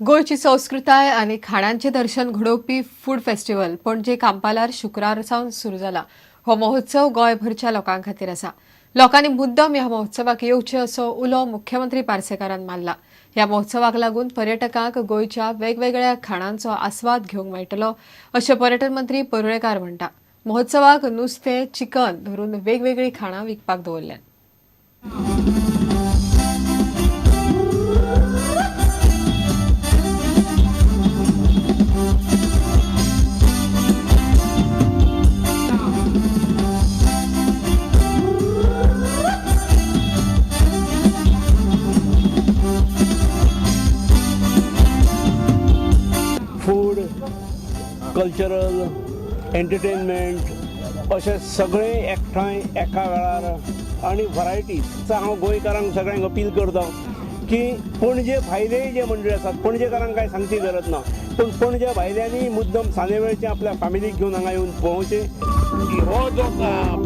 गोंयची संस्कृताय आनी खाणांचें दर्शन घडोवपी फूड फेस्टिवल पणजे कांपालार शुक्रार सावन सुरू जाला. हो महोत्सव गोंयभरच्या लोकां खातीर आसा. लोकांनी मुद्दम ह्या महोत्सवाक येवचें असो उलो मुख्यमंत्री पार्सेकारान मारला. ह्या महोत्सवाक लागून पर्यटकांक गोंयच्या वेगवेगळ्या खाणांचो आस्वाद घेवंक मेळटलो अशें पर्यटन मंत्री परुळेकार म्हणटा. महोत्सवाक नुस्तें, चिकन धरून वेगवेगळीं खाणां विकपाक दवरल्यात. फूड, कल्चरल, एंटरटेनमेंट अशें सगळें एकठांय एका वेळार आनी व्हरायटी. हांव गोंयकारांक सगळ्यांक अपील करता की पणजे भायलेय जे मंडळी आसात, पणजेकारांक कांय सांगची गरज ना, पूण पणजे भायल्यांनी मुद्दम सांजे वेळचें आपल्या फॅमिलीक घेवन हांगा येवन पळोवचें. हो जो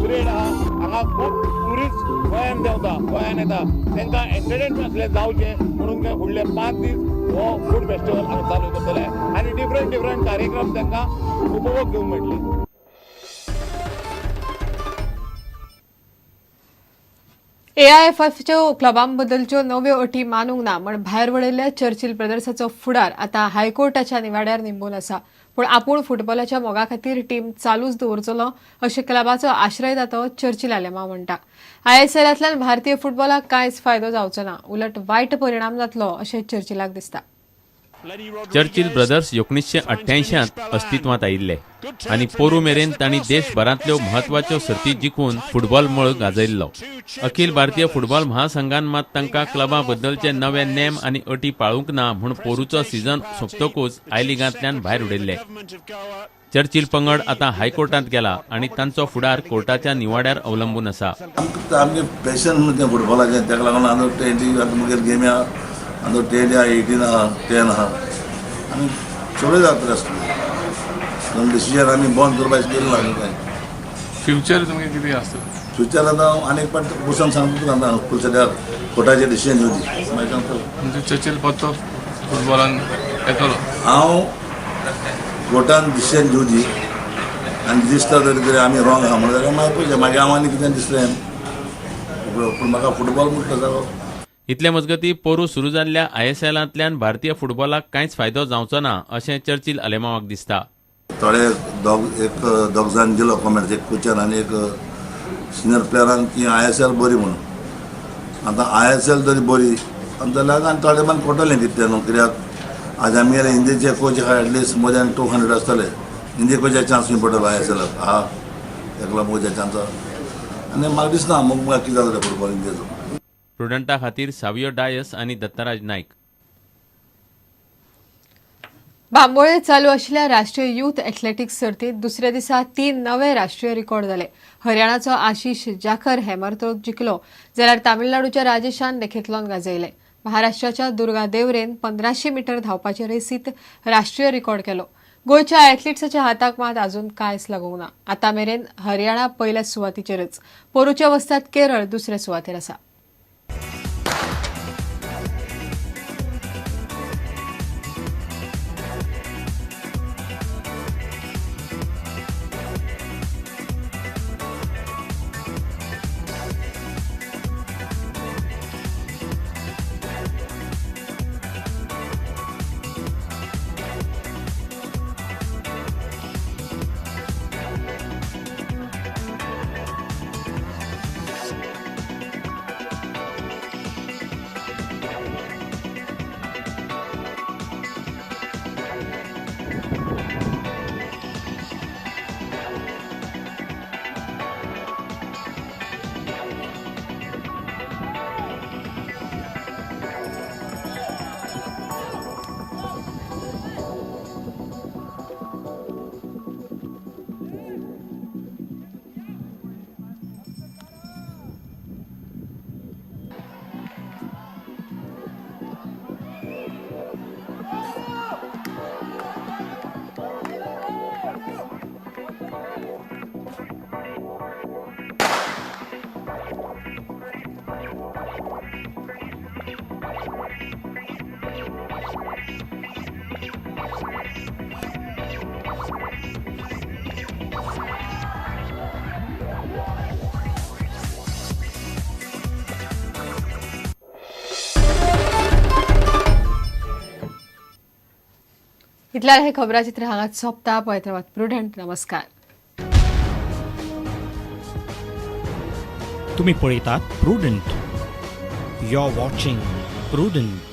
पिरियड आहा हांगा खूब ट्युरिस्ट गोंयान देंवता, गोंयान येता, तांकां एंटरटेनमेंट असलें जावचें म्हणून ते फुडले 5 दीस हो फूड फेस्टिवल हांगा चालू करतले आनी डिफरंट डिफरंट कार्यक्रम तांकां उपभोग घेवंक मेळटले. एआयएफएफच्यो क्लबांबद्दलच्यो नव्यो अटी मानूंक ना म्हण भायर वडयल्ल्या चर्चिल ब्रदर्साचो फुडार आतां हायकोर्टाच्या निवाड्यार निंबून आसा. पूण आपूण फुटबॉलाच्या मोगा खातीर टीम चालूच दवरतलो अशें क्लबाचो आश्रयदातो चर्चिल आलेमांव म्हणटा. आयएसएलांतल्यान भारतीय फुटबॉलाक कांयच फायदो जावचो ना, उलट वायट परिणाम जातलो अशें चर्चिलाक दिसता. चर्चिल ब्रदर्स 1988 अस्तित्वांत आयिल्ले आनी पोरू मेरेन तांणी देशभरांतल्यो म्हत्वाच्यो सर्ती जिखून फुटबॉल मळ गाजयल्लो. अखिल भारतीय फुटबॉल महासंघान मात तांकां क्लबां बद्दलचे नवे नेम आनी अटी पाळूंक ना म्हूण पोरूचो सीझन सोंपतकूच I लिगांतल्यान भायर उडयल्ले. चर्चिल पंगड आतां हायकोर्टांत गेला आनी तांचो फुडार कोर्टाच्या निवाड्यार अवलंबून आसा. आमचें पॅशन तें फुटबॉलाचें, ताका लागून अंदर 20 आतां मुगेर गेमी आहा, अंदर 20 आहा, 18 आहा, 10 आहा आनी सगळें जाता आसता. डिसिजन आमी बंद करपाक गेले ना कांय. फ्युचर तुमगें कितें आसता? फ्युचर आतां आनी एक पाट बसून सांगता तुका, आतां फूल सद्या कोर्टाचें डिसिजन घेवची मागीर सांगता. म्हणजे चर्चिल पत्तो फुटबॉलान येतलो? हांव कोर्टान डिसिजन घेवची आनी दिसता तरी तरी आमी रॉंग आहा म्हणून जाल्यार मागीर पळोवचें. मागीर हांव आनी कितें दिसलें, पूण म्हाका फुटबॉल म्हटलो जालो. इतले मजगती पोरू सुरू जाल्ल्या आयएसएलांतल्यान भारतीय फुटबॉलाक कांयच फायदो जावचो ना अशें चर्चिल आलेमांवाक दिसता. थोडे एक दोग जाण दिलो कॉमेंट्स, एक कोचान आनी एक सिनियर प्लेयरान की आयएसएल बरी म्हणून. आतां आयएसएल तरी बरी जाल्यार आनी थोडे मान कोटलें कितें न्हू, कित्याक आज आमगेले इंडियेचे कोच आहा एटलिस्ट मोर दॅन 200 आसतले. इंडिये कोचा चान्स खंय पडटलो आयएसएलाक आहा, ताका लागून कोचा चान्स आहा आनी म्हाका दिसना मग कितें जातलें फुटबॉल इंडियेचो. प्रुडंटा खातीर सावियो डायस आनी दत्तराज नायक. बांबोळे चालू आशिल्ल्या राष्ट्रीय युथ एथलेटिक्स सर्तीत दुसऱ्या दिसा 3 नवे राष्ट्रीय रिकॉर्ड जाले. हरियाणाचो आशिष जाखर हॅमर थ्रो जिखलो, जाल्यार तामिळनाडूच्या राजेशान डेकेथलॉन गाजयले. महाराष्ट्राच्या दुर्गा देवरेन 1500 मीटर धांवपाचे रेसीत राष्ट्रीय रिकॉर्ड केलो. गोंयच्या एथलीट्साच्या हाताक मात अजून कांयच लागूंक ना. आतां मेरेन हरियाणा पयल्या सुवातीचेरच, पोरूच्या वस्ताद केरळ दुसऱ्या सुवातेर आसा. इतल्यार हे खबराचित्र हांगाच सोंपता. पळयत रावात प्रुडंट. नमस्कार. तुम्ही पळयतात Prudent. You are watching Prudent.